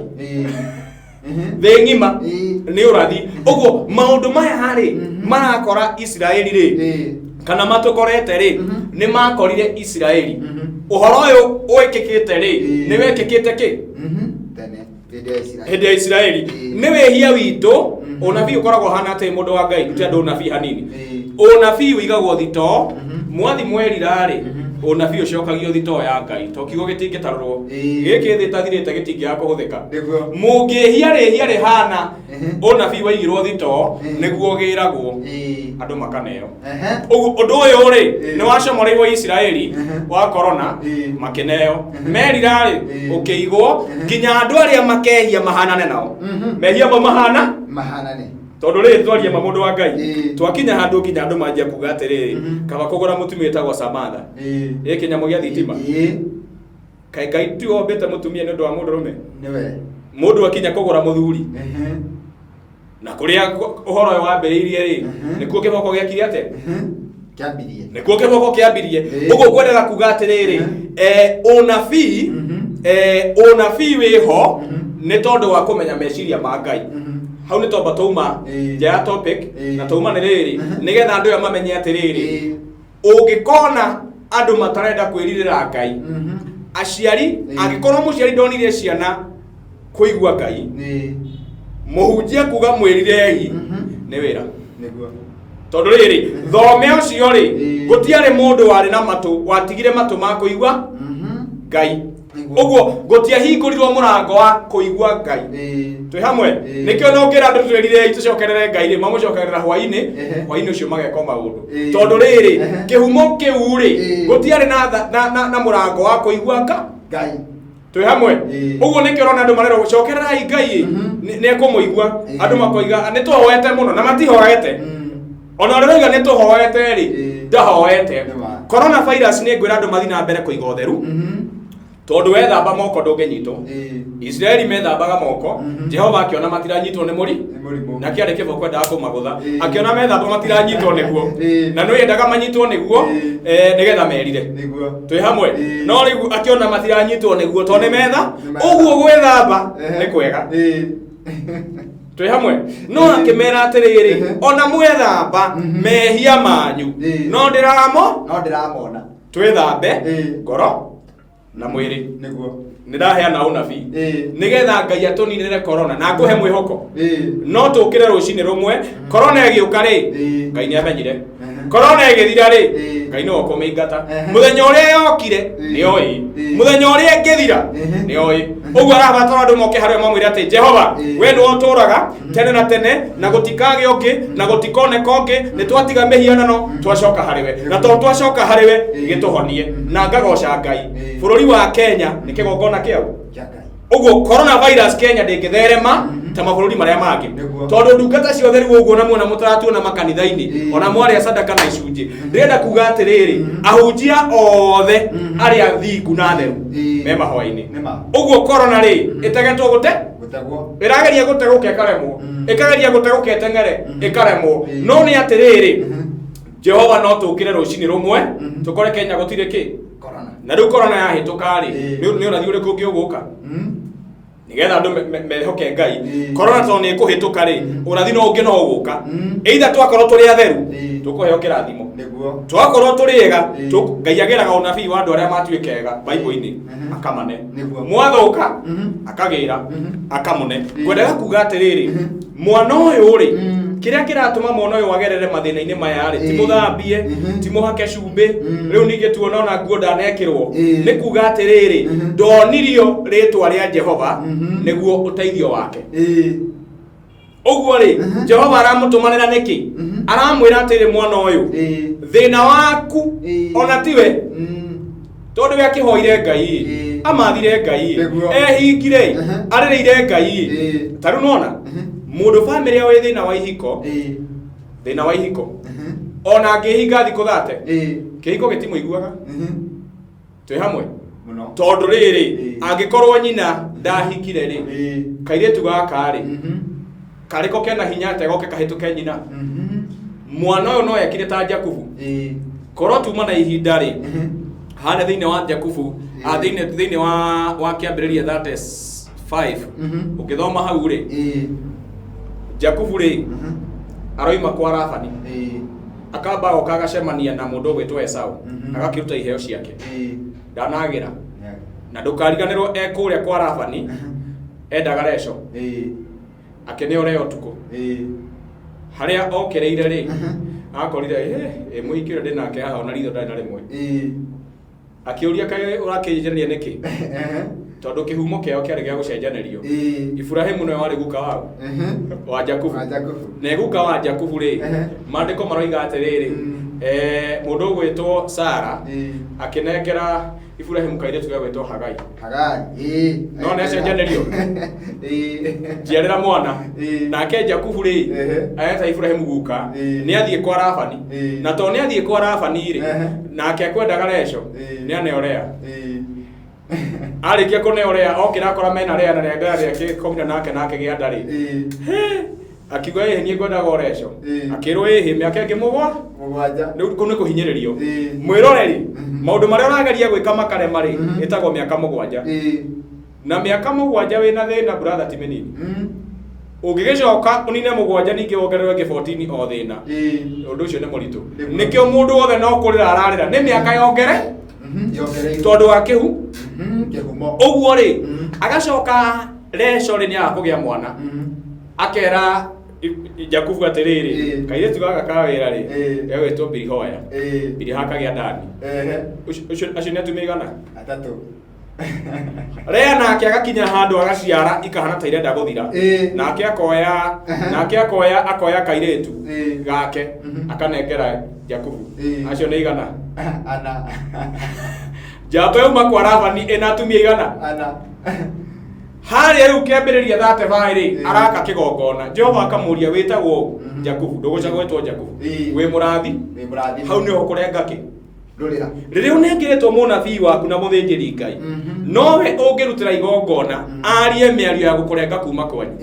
B: Thĩ ng'ima nĩ ũrathi. Ũguo maũndũ maya rĩ, marakora Isiraeli rĩ, kana matũkorete rĩ, nĩ makorire Isiraeli. Ũhoro ũyũ wĩkĩkĩte rĩ, nĩ wekĩkĩte kĩ?
A: Tene hĩndĩ ya Isiraeli.
B: Hĩndĩ ya Isiraeli. Nĩ wĩhia witũ. Ũnabii ũkoragwo ũhana atĩ, mũndũ wa Ngai, ndute andũ ũnabii hanini. Ũnabii ũigagwo thitoo. Mwathi mwerira rĩ, ũnabii ũcokagio thitoo ya Ngai, to kiugo gĩtingĩtarũrwo. Gĩkĩ thĩ ĩtathirĩte gĩtingĩaga kũhũthĩka.
A: Nĩguo.
B: Mũngĩhia rĩhia rĩhana ũnabii waigirwo thitoo, nĩguo ũgĩragwo, andũ makaneo. Ũguo ũndũ ũyũ rĩ, nĩ wacomoreirwo Isiraeli wa corona, makĩneo merira rĩ, ũkĩigwo nginya andũ arĩa makehia mahanane nao, mehia mau mahana
A: mahanane.
B: Tondũ rĩrĩ, twarie ma, mũndũ wa Ngai, twakinya handũ nginya andũ manjia kuga atĩrĩrĩ, kaba kũgũra mũtumia wĩtagwo Samantha, ĩ kĩnyamũ gĩa thitima. Kaĩ Ngai tiwe wombĩte mũtumia nĩ ũndũ wa mũndũrũme?
A: Nĩwe.
B: Mũndũ akinya kũgũra mũthuri na kũrĩa ũhoro ũyũ wambĩrĩirie rĩ, nĩkuo kĩboko gĩakire atĩa?
A: Kĩambirie.
B: Nĩkuo kĩboko kĩambirie. Ũguo ngwendaga kuga atĩrĩrĩ, ũnabii, ũnabii wĩho nĩ tondũ wa kũmenya meciria ma Ngai. Hau nĩ tomba twauma nja ya topic, na twauma nĩ rĩrĩ, nĩgetha andũ aya mamenye atĩrĩrĩ, ũngĩkona andũ matarenda kwĩrirĩra Ngai, aciari, angĩkorwo mũciari ndonire ciana kũigua Ngai, mũhunjia kuga mwĩrirei nĩ wĩra.
A: Nĩguo.
B: Tondũ rĩrĩ, thome ũcio rĩ, gũtiarĩ mũndũ warĩ na matũ watigire matũ ma kũigua Ngai.
A: Nĩguo.
B: Ũguo gũtiahingũrirwo mũrango wa kũigua Ngai. Twĩ hamwe? Nĩkĩo no ngĩra andũ twĩrirei tũcokerere Ngai rĩ, mamũcokerera hwainĩ. Hwainĩ ũcio mageka maũndũ. Tondũ rĩrĩ, kĩhumo kĩu rĩ, gũtiarĩ na, na, na, na mũrango wa kũigua
A: Ngai.
B: Twĩ hamwe? Ũguo nĩkĩo ũrona andũ marerwo cokererai Ngai, nĩ ekũmũigua. Andũ makoiga nĩ tũhoete mũno, na matihoete. Ona ũrĩa ũroiga nĩ tũhoete rĩ, ndahoete.
A: Nĩ ma.
B: Corona virus, nĩ ngwĩra andũ mathiĩ na mbere kũiga ũtheru, tondũ wethamba moko ndũngĩnyitwo. Isiraeli methambaga moko, Jehova akĩona matiranyitwo nĩ mũri
A: Nĩ mũrimũ.
B: Na kĩarĩ kĩboko endaga kũmagũtha, akĩona methamba matiranyitwo nĩguo, na nĩ endaga manyitwo nĩguo, nĩgetha merire.
A: Nĩguo.
B: Twĩ hamwe? No rĩu akĩona matiranyitwo nĩguo tondũ nĩ metha
A: Nĩ metha.
B: Ũguo gwĩthamba nĩ kwega. Twĩ hamwe no akĩmera atĩrĩrĩ, ona mwethamba mehia manyu, no ndĩramo
A: no ndĩramona.
B: Twĩthambe ngoro na mwĩrĩ.
A: Nĩguo.
B: Nĩ ndaheana ũnabii nĩgetha Ngai atũninĩre corona na ngũhe mwĩhoko. No tũkĩre rũcinĩ rũmwe corona ĩgĩũka rĩ, Ngai nĩ amenyire. Corona ĩgĩthira rĩ, Ngai nĩwe ũkũmĩingata. Mũthenya ũrĩa yokire nĩ oĩ, mũthenya ũrĩa ĩngĩthira nĩ oĩ. Ũguo arabatara andũ moke harĩa mamwĩre atĩ Jehova, we nĩwe ũtũraga tene na tene na gũtikagĩa ũngĩ na gũtikoneka ũngĩ. Nĩ twatiga mĩhianano, twacoka harĩ we, na tondũ twacoka harĩ we, gĩtũhonie. Na ngagoca Ngai, bũrũri wa Kenya nĩ kĩgongona kĩau.
A: Kĩa Ngai.
B: Ũguo coronavirus Kenya ndĩngĩtherema ta mabũrũri marĩa mangĩ, tondũ ndungata ciothe rĩu ũguo na muona mũtaratuona makanitha-inĩ, ona mwarĩa sadaka na icunjĩ. Ndĩrenda kuga atĩrĩrĩ, ahunjia othe arĩa thingu na theru me mahoya-inĩ.
A: Nĩma.
B: Ũguo corona rĩ, ĩtegetwo gũte
A: Gũtegwo.
B: Ĩrageria gũtegũka ĩkaremwo, ĩkageria gũtegũka ĩteng'ere ĩkaremwo. No nĩ atĩrĩrĩ, Jehova no tũkĩre rũcinĩ rũmwe tũkore Kenya gũtirĩ kĩ.
A: Corona.
B: Na rĩu corona yahĩtũka rĩ, nĩ ũrathi ũrĩkũ ũngĩ ũgũka nĩgetha andũ mehoke Ngai? Corona tondũ nĩ ĩkũhĩtũka rĩ, ũrathi no ũngĩ no ũgũka. Either twakorwo tũrĩ atheru, tũkũheo kĩrathimo. Twakorwo tũrĩ ega, Ngai ageraga ũnabii wa andũ arĩa matuĩka ega Bible-inĩ, akamane. Mwathũka, akagĩra akamũne. Ngwendaga kuga atĩrĩrĩ, mwana ũyũ rĩ, kĩrĩa kĩratũma mwana ũyũ agerere mathĩna-inĩ maya rĩ, ti mũthambie, ti mũhake cumbĩ. Rĩu ningĩ tuona ona nguo ndanekĩrwo. Nĩ kuga atĩrĩrĩ, ndonirio rĩtwa rĩa Jehova nĩguo ũteithio wake. Ũguo rĩ, Jehova aramũtũmanĩra nĩkĩ? Aramwĩra atĩrĩ, mwana ũyũ, thĩna waku ona tiwe, tondũ we akĩhoire Ngai, amathire Ngai, ehingire, arĩrĩire Ngai. Ta rĩu nona mũndũ bamĩrĩ yao ĩ thĩna wa ihiko, thĩna wa ihiko, ona angĩhinga thikũ 30, kĩhiko gĩtimũiguaga. Twĩ hamwe?
A: Mũno.
B: Tondũ rĩrĩ, angĩkorwo nyina ndahikire rĩ, kairĩtu gaka rĩ, karĩko kena hinya atĩa goke kahĩtũke nyina? Mwana ũyũ no ekire ta Jakubu. Korwo tuma na ihinda rĩ, harĩa thĩinĩ wa Jakubu, thĩinĩ wa kĩambĩrĩria 35, ũngĩthoma hau rĩ, Jakubu rĩ, aroima kwa Labani, akamba agoka agacemania na mũndũ ũgwĩtwo Esau, agakĩruta iheo ciake. Ndanagĩra na ndũkariganĩrwo e kũrĩa kwa Labani endaga Reco, akĩneo Lea ũtukũ. Harĩa okĩrĩire rĩ, akorire ĩ mũhiki ũrĩa ndĩ nake haha ona ritho ndarĩ na rĩmwe. Akĩũria, kaĩ ũrakĩnjenjanĩria nĩkĩ? Tondũ kĩhumo kĩao kĩarĩ gĩa gũcenjanĩrio. Iburahimu nĩwe warĩ guka wao, wa Jakubu.
A: Wa Jakubu.
B: Na guka wa Jakubu rĩ, maandĩko maroiga atĩrĩrĩ, mũndũ ũgwĩtwo Sara akĩnengera Iburahimu kairĩtu gagwĩtwo Hagai.
A: Hagai.
B: No nĩacenjanĩrio. Njiarĩra mwana. Nake Jakubu rĩ, ageta Iburahimu guka, nĩ athiĩ kwa Labani. Na tondũ nĩ athiĩ kwa Labani rĩ, nake akwendaga Reco, nĩ aneo Lea. Arĩkia kũneo Lea, okĩra akora mena Lea na rĩa rĩake komina nake nake gĩa nda rĩ, akiuga ĩhĩ, niĩ ngwendaga o Reco. Akĩrwo ĩhĩ, mĩaka ĩngĩ mũgwa
A: Mũgwanja.
B: Rĩu kũu nĩ kũhinyĩrĩrio. Mwĩroreri, maũndũ marĩa ũrageria gwĩka makarema rĩ, ĩtagwo mĩaka 7. Na mĩaka 7 wĩna thĩna, brother, ti mĩnini. Ũngĩgĩcoka ũnine 7, ningĩ wongererwo ĩngĩ 14 o thĩna. Ũndũ ũcio nĩ mũritũ. Nĩkĩo mũndũ wothe no kũrĩra ararĩra nĩ mĩaka yongere,
A: Yongereirwo.
B: tondũ wa kĩhu.
A: Kĩhumo.
B: Ũguo rĩ, agacoka Reco rĩ, nĩ aga kũgĩa mwana, akera Jakubu atĩrĩrĩ, kairĩtu gaka ka wĩra rĩ, gegwĩtwo Bilihoya. Biliha akagĩa Dani. Acio nĩ atumia igana?
A: Atatũ.
B: Lea nake agakinya handũ agaciara ikahana ta irenda gũthira. Nake akoya, nake akoya akoya kairĩtu gake, akanengera Jakubu. Acio nĩ igana?
A: Ana.
B: Njamba yauma kwa Labani ĩna atumia igana?
A: Ana.
B: Harĩa rĩu kĩambĩrĩria 35 rĩ, araka kĩgongona. Jehova akamũria, wĩtagwo ũ? Jakubu. Ndũgũca gwĩtwo Jakubu, wĩ mũrathi.
A: Wĩ mũrathime.
B: Hau nĩho kũrenga kĩ
A: Ndũrĩra.
B: Rĩrĩa ũnengeretwo mũnabii waku na mũthĩnjĩri Ngai. Nowe ũngĩrutĩra igongona arie mĩario ya gũkũrenga kuma kwanyu,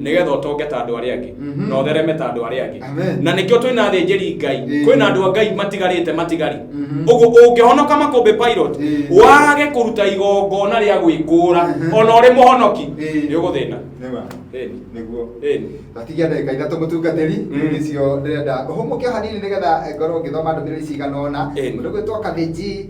B: nĩgetha ũtonge ta andũ arĩa angĩ, na ũthereme ta andũ arĩa angĩ.
A: Amen.
B: Na nĩkĩo twĩna athĩnjĩri Ngai, kwĩna andũ a Ngai matigarĩte matigari. Ũguo ũngĩhonoka Makũmbĩ Pilot, wage kũruta igongona rĩa gwĩkũra, ona ũrĩ mũhonoki, nĩ ũgũthĩna.
A: Nĩma.
B: Ĩni.
A: Nĩguo.
B: Ĩni.
A: Twatigia ndagĩka 3, mũtungatĩri. Icio ndĩrenda ũhũmũke o hanini nĩgetha ngorwo ngĩthoma ndũmĩrĩri cigana ũna. Mũndũ gwĩtwo Kathĩnji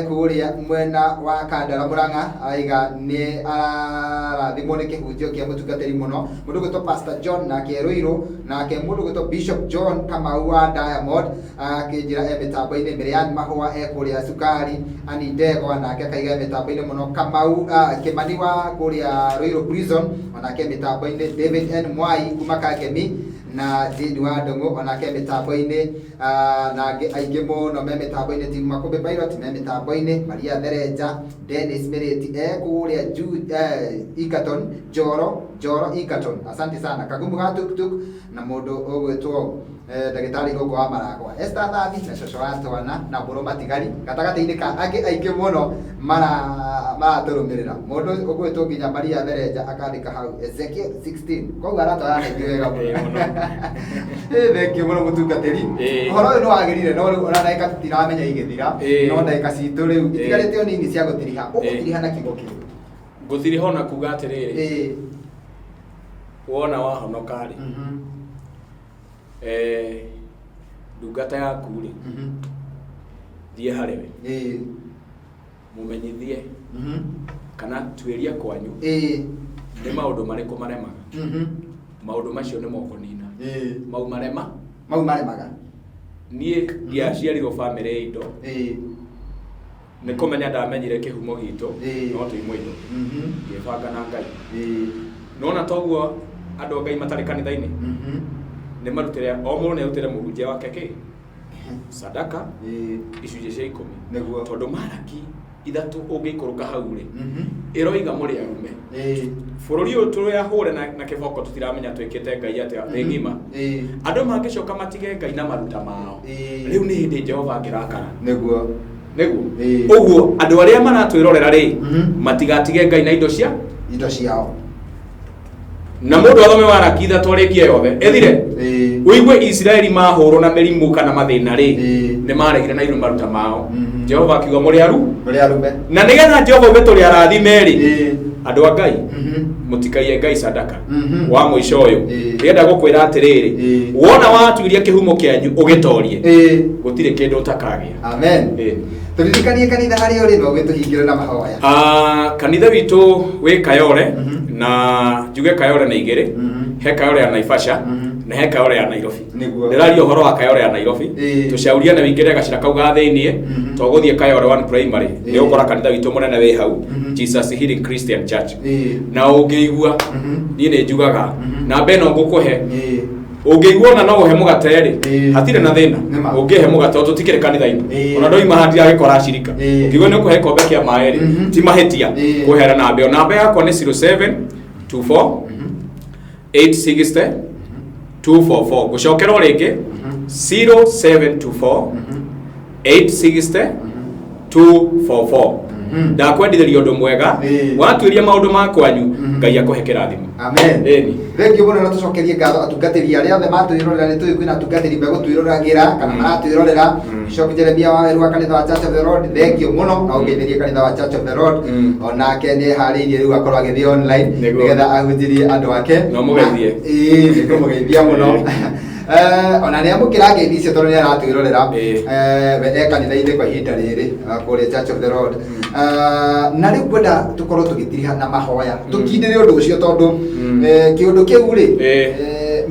A: kũrĩa mwena wa Kandara Mũrang'a araiga nĩ ararathimwo nĩ kĩhunjio kĩa mũtungatĩri mũno. Mũndũ gwĩtwo Pastor John nake Ruiru, nake mũndũ gwĩtwo Bishop John Kamau wa Diamond akĩnjĩra e mĩtambo-inĩ. Miriam Mahũa e kũrĩa Cukari, Ani Ndegwa nake akaiga e mĩtambo-inĩ mũno. Kamau Kĩmani wa kũrĩa Ruiru Prison onake mĩtambo-inĩ. David N Mwai kuma Kangemi na Jane wa Ndung'u onake mĩtambo-inĩ, na angĩ aingĩ mũno me mĩtambo-inĩ. Timu Makũmbĩ Pilot me mĩtambo-inĩ, Maria Therenja, Dennis Mirĩti e kũrĩa Egerton, Njoro, Njoro Egerton, asante sana. Kagumu ga Tuktuk na mũndũ ũgwĩtwo ndagĩtarĩ Irũngũ wa Maragwa, Esther Thathi na Coco wa Twana na Mbũrũ Matigari gatagatĩ-inĩ ka angĩ aingĩ mũno maratũrũmĩrĩra. Mũndũ ũgwĩtwo nginya Maria Therenja akandĩka hau Ezekiel 16, koguo aratwara naithuĩ wega mũno.
B: Ĩĩ, mũno.
A: Ĩĩ, thank you mũno mũtungatĩri. Ũhoro ũyũ nĩ wagĩrire, no rĩu ona ndagĩka tũtiramenya igĩthira. No ndagĩka citũ rĩu itigarĩte o nini cia gũtiriha. Ũgũtiriha na kiugo kĩrĩkũ?
B: Ngũtiriha ona kuga atĩrĩrĩ, wona wahonoka rĩ, ndungata yaku rĩ, thiĩ harĩ we, mũmenyithie kana tuĩria kwanyu nĩ maũndũ marĩkũ maremaga. Maũndũ macio nĩ mokũnina mau marema.
A: Mau maremaga.
B: Niĩ ndiaciarirwo bamĩrĩ ya indo, nĩ kũmenya ndamenyire kĩhumo gitũ, no tũimwo indo, ngĩbanga na Ngai. Nona toguo andũ a Ngai matarĩ kanitha-inĩ nĩ marutĩre, o mũndũ nĩ arutĩre mũhunjia wake kĩ sadaka, icunjĩ cia 10. Tondũ Maraki 3 ũngĩikũrũka hau rĩ, ĩroiga mũrĩ arume. Bũrũri ũyũ tũrĩ ahũre na kĩboko, tũtiramenya twĩkĩte Ngai atĩa thĩ ng'ima. Andũ mangĩcoka matige Ngai na maruta mao, rĩu nĩ hĩndĩ Jehova angĩrakara. Nĩguo. Ũguo andũ arĩa maratwĩrorera rĩ, matigatige Ngai na indo cia
A: indo ciao.
B: Na mũndũ athome Maraki 3 arĩkie yothe ĩthire, ũigue Isiraeli mahũrwo na mĩrimũ kana mathĩna rĩ, nĩ maregire na ithuĩ maruta mao. Jehova akiuga mũrĩ aru
A: Mũrĩ arume.
B: Na nĩgetha Jehova auge tũrĩ arathime rĩ, andũ a Ngai, mũtikaiye Ngai sadaka. Wa mũico ũyũ, ndĩrenda gũkwĩra atĩrĩrĩ, wona watuiria kĩhumo kĩanyu ũgĩtorie, gũtirĩ kĩndũ ũtakagĩa.
A: Amen. Tũririkanie kanitha harĩa ũrĩ na ũgĩtũhingĩre na mahoya.
B: Kanitha witũ wĩ Kayole, na njuge Kayole nĩ igĩrĩ. He Kayole ya Naivasha, na he Kayole ya Nairobi. Ndĩraria ũhoro wa Kayole ya Nairobi. Tũcauriane wĩingĩre gacĩra kau ga thĩiniĩ, to gũthiĩ Kayole One Primary, nĩ ũgũkora kanitha witũ mũnene wĩ hau, Jesus Healing Christian Church. Na ũngĩigua, niĩ nĩ njugaga namba ĩno ngũkũhe, ũngĩigua ona no ũhe mũgate rĩ, hatirĩ na thĩna.
A: Nĩma.
B: Ũngĩhe mũgate o tũtikĩrĩ kanitha-inĩ, ona ndoima haha ndiragĩkora acirika. Ũngĩigua nĩ ũkũhe gĩkombe kĩa maĩ rĩ, ti mahĩtia kũheana namba ĩyo. Namba yakwa nĩ 0724 860 244. Ngũcokera o rĩngĩ, 0724 860 244. Ndakwendithĩria ũndũ mwega. Watuĩria maũndũ ma kwanyu, Ngai akũhe kĩrathimo.
A: Amen.
B: Ĩni.
A: Thank you mũno, na tũcokerie ngatho atungatĩri arĩa othe matwĩrorera. Nĩ tũĩ kwĩna atungatĩri megũtwĩroragĩra kana maratwĩrorera. Bishop Jeremia wa Weru wa kanitha wa Church of the Lord, thank you mũno, na ũgeithĩrie kanitha wa Church of the Lord. Onake nĩ eharĩirie rĩu akorwo agĩthiĩ online nĩgetha ahunjĩrie andũ ake.
B: No mũgeithie.
A: Ĩĩ, nĩ ngũmũgeithia mũno. Ona nĩ amũkĩra ngeithi icio tondũ nĩ aratwĩrorera. We e kanitha-inĩ kwa ihinda rĩrĩ, kũrĩa Church of the Lord. Na rĩu ngwenda tũkorwo tũgĩtiriha na mahoya, tũkindĩre ũndũ ũcio, tondũ kĩũndũ kĩu rĩ,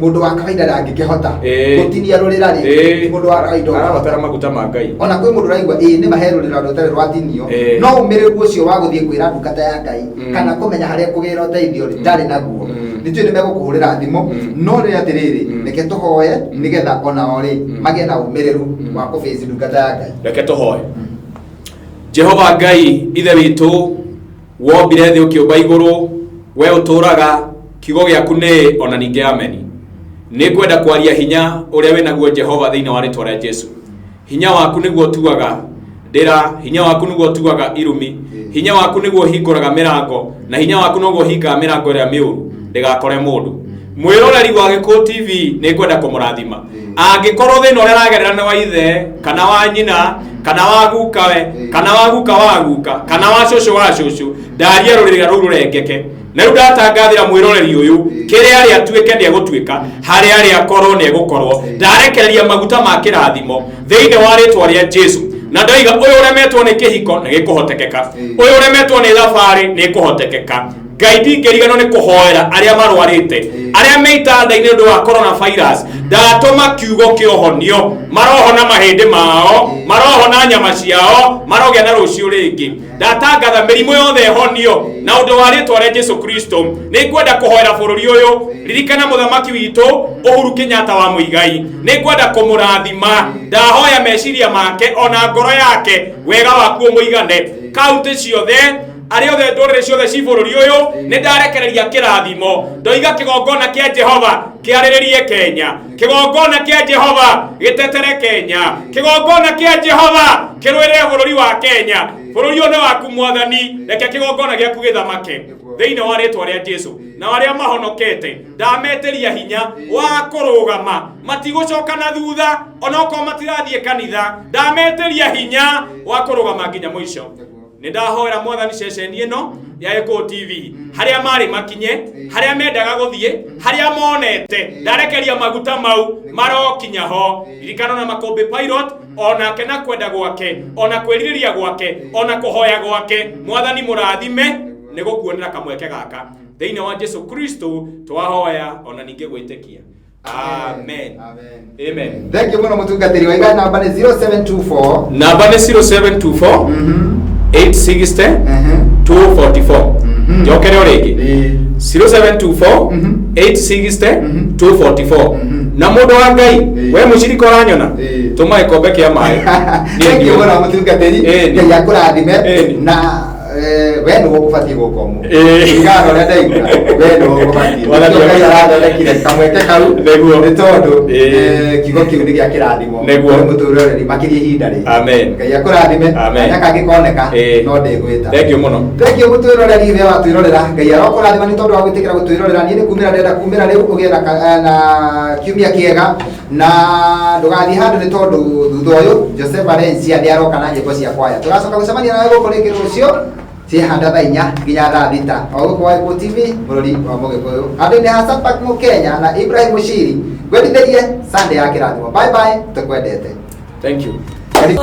A: mũndũ wa kawaida ndangĩkĩhota gũtinia rũrĩra rĩ. Ti mũndũ wa kawaida ũngĩhota.
B: Arabatara maguta ma Ngai.
A: Ona kwĩ mũndũ ũraigua ĩĩ nĩ mahe rũrĩra rũtarĩ rwatinio, no ũmĩrĩru ũcio wa gũthiĩ kwĩra ndungata ya Ngai kana kũmenya harĩa kũgĩra ũteithio rĩ, ndarĩ naguo. Nĩ njũĩ nĩ megũkũhũrĩra thimũ, no rĩ atĩrĩrĩ, reke tũhoye nĩgetha onao rĩ magĩe na ũmĩrĩru wa kũbĩci ndungata ya Ngai.
B: Reke tũhoe. Jehova Ngai ithe witũ, wombire thĩ ũkĩũmba igũrũ, we ũtũraga kiugo gĩaku nĩ ona ningĩ ameni. Nĩ ngwenda kwaria hinya ũrĩa wĩnaguo Jehova thĩinĩ wa rĩtwa rĩa Jesu. Hinya waku nĩguo ũtuaga. Ndĩra hinya waku nĩguo ũtuaga irumi, hinya waku nĩguo ũhingũraga mĩrango, na hinya waku noguo ũhingaga mĩrango ĩrĩa mĩũru ndĩgakore mũndũ. Mwĩroreri wa Gĩkũyũ TV nĩ ngwenda kũmũrathima. Angĩkorwo thĩna ũrĩa aragerera nĩ wa ithe kana wa nyina kana wa gukawe kana wa guka wa guka kana wa cũcũ wa cũcũ, ndaria rũrĩrĩ rũu rũrengeke. Na rĩu ndatangathĩra mwĩroreri ũyũ, kĩrĩa arĩa atuĩke nĩ egũtuĩka, harĩa arĩa akorwo nĩ egũkorwo. Ndarekereria maguta ma kĩrathimo thĩinĩ wa rĩtwa rĩa Jesu, na ndoiga ũyũ ũremetwo nĩ kĩhiko nĩ gĩkũhotekeka, ũyũ ũremetwo nĩ thabarĩ nĩ ĩkũhotekeka. Ngai ndingĩriganwo nĩ kũhoera arĩa marwarĩte, arĩa me itanda-inĩ ũndũ wa coronavirus. Ndatũma kiugo kĩohonio, marohona mahĩndĩ mao, marohona nyama ciao, marogĩa na rũciũ rĩngĩ. Ndatangatha mĩrimũ yothe ĩhonio na ũndũ wa rĩtwa rĩa Jesu Kristo. Nĩ ngwenda kũhoera bũrũri ũyũ. Ririkana mũthamaki witũ Uhuru Kenyatta wa Muigai, nĩ ngwenda kũmũrathima. Ndahoya meciria make ona ngoro yake wega waku ũmũigane. Kaunti ciothe, arĩa othe, ndũrĩrĩ ciothe ci bũrũri ũyũ, nĩ ndarekereria kĩrathimo. Ndoiga kĩgongona kĩa Jehova kĩarĩrĩrie Kenya, kĩgongona kĩa Jehova gĩtetere Kenya, kĩgongona kĩa Jehova kĩrũĩrĩre bũrũri wa Kenya. Bũrũri ũyũ nĩ waku Mwathani, reke kĩgongona gĩaku gĩthamake thĩinĩ wa rĩtwa rĩa Jesu. Na arĩa mahonokete ndametĩria hinya wa kũrũgama, matigũcoka na thutha onokorwo matirathiĩ kanitha. Ndametĩria hinya wa kũrũgama nginya mũico. Nĩ ndahoera Mwathani ceceni ĩno ya Gĩkũyũ TV, harĩa marĩ makinye, harĩa mendaga gũthiĩ, harĩa monete, ndarekeria maguta mau marokinya ho. Ririkana na Makũmbĩ Pilot onake na kwenda gwake ona kwĩrirĩria gwake ona kũhoya gwake, Mwathani mũrathime nĩ gũkuonera kamweke gaka. Thĩinĩ wa Jesu Kristo twahoya ona ningĩ gwĩtĩkia, amen.
A: Amen. Amen. Thank you mũno mũtungatĩri wa iga. Namba nĩ 0724?
B: Namba nĩ 0724 860 244. Njokere o rĩngĩ, 0724 860 244. Na mũndũ wa Ngai, we mũcirika ũranyona, tũma gĩkombe kĩa maĩ.
A: Thank you mũno mũtungatĩri. Ngai akũrathime. Na we nĩwe ũkũbatiĩ gũka ũmũthĩ. Kũringana na ũrĩa ndaigua, we nĩwe ũkũbatiĩ.
B: Mwathani.
A: Nĩkĩo Ngai arathondekire kamweke kau.
B: Nĩguo.
A: Nĩ tondũ kiugo kĩu nĩ gĩa kĩrathimo
B: Nĩguo.
A: kũrĩ mũtũrĩre makĩria ihinda rĩrĩ.
B: Amen.
A: Ngai akũrathime.
B: Amen.
A: Kanya kangĩ koneka no ndĩgwĩta.
B: Thank you mũno.
A: Thank you mũtwĩroreri ũrĩa watwĩrorera. Ngai arokũrathima nĩ tondũ wa gwĩtĩkĩra gũtwĩrorera. Niĩ nĩ kumĩra ndĩrenda kumĩra rĩu. Ũgĩe na kiumia kĩega na ndũgathiĩ handũ, nĩ tondũ thutha ũyũ Jose Valencia nĩ aroka na nyĩmbo cia kwaya. Tũgacoka gũcemania nawe gũkũ rĩngĩ rũciũ ciĩhanda thaa 4 nginya thaa 6, o gũkũ wa Gĩkũyũ TV, bũrũri wa Mũgĩkũyũ. Handũ-inĩ ha Sapak Mũkenya na Ibrahim Mũciri, ngwendithĩrie Sunday ya kĩrathimo. Bye bye, tũkwendete.
B: Thank you.
A: Karibu.